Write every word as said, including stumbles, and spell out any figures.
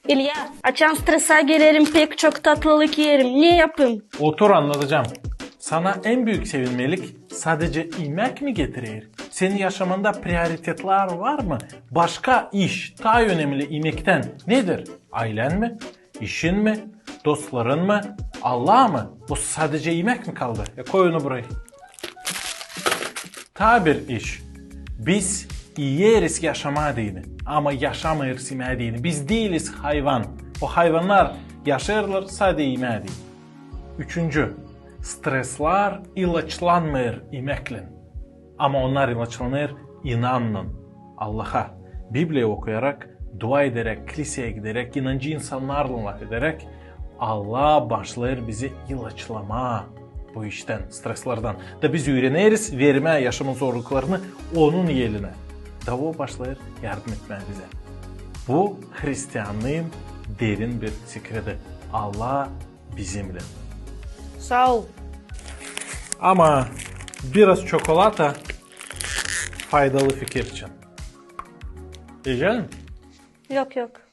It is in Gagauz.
İlya, açan stresa gelerim, pek çok tatlılık iyerim. Ne yapayım? Otur, annadacam. Sana en büük sevinmelik sadece imäk mi getirer? Senin yaşamında prioritetler var mı? Başka iş taa önemli imäktän nedir? Aylän mi? İşin mi? Dostların mı? Allah mı? O sadece imäk mi kaldı? E, koy onu buraya. Taa bir iş. Biz iyeriz yaşamaa deyni, ama yaşamêêrız imää deyni. Biz diiliz hayvan. O hayvannar yaşêêrlar sade imää deyni. Üçüncü, streslar ilaçlanmêêr imäklän. Ama onnar ilaçlanêr inannan Allaha. Bibliya okuyarak, dua ederek, kliseya giderek, inancı insannarlan lafederek, Allah başlêêr bizi ilaçlamaa bu iştän, streslardan. Da biz üüreneriz vermää yaşamın zorluklarını Onun elinä. Da O başlêêr yardım etmää bizä. Bu hristianlıın derin bir sekredi. Allah bizimnän. Saa ol. Ama biraz çokolata faydalı fikir için. İyecän mi? Yok, yok.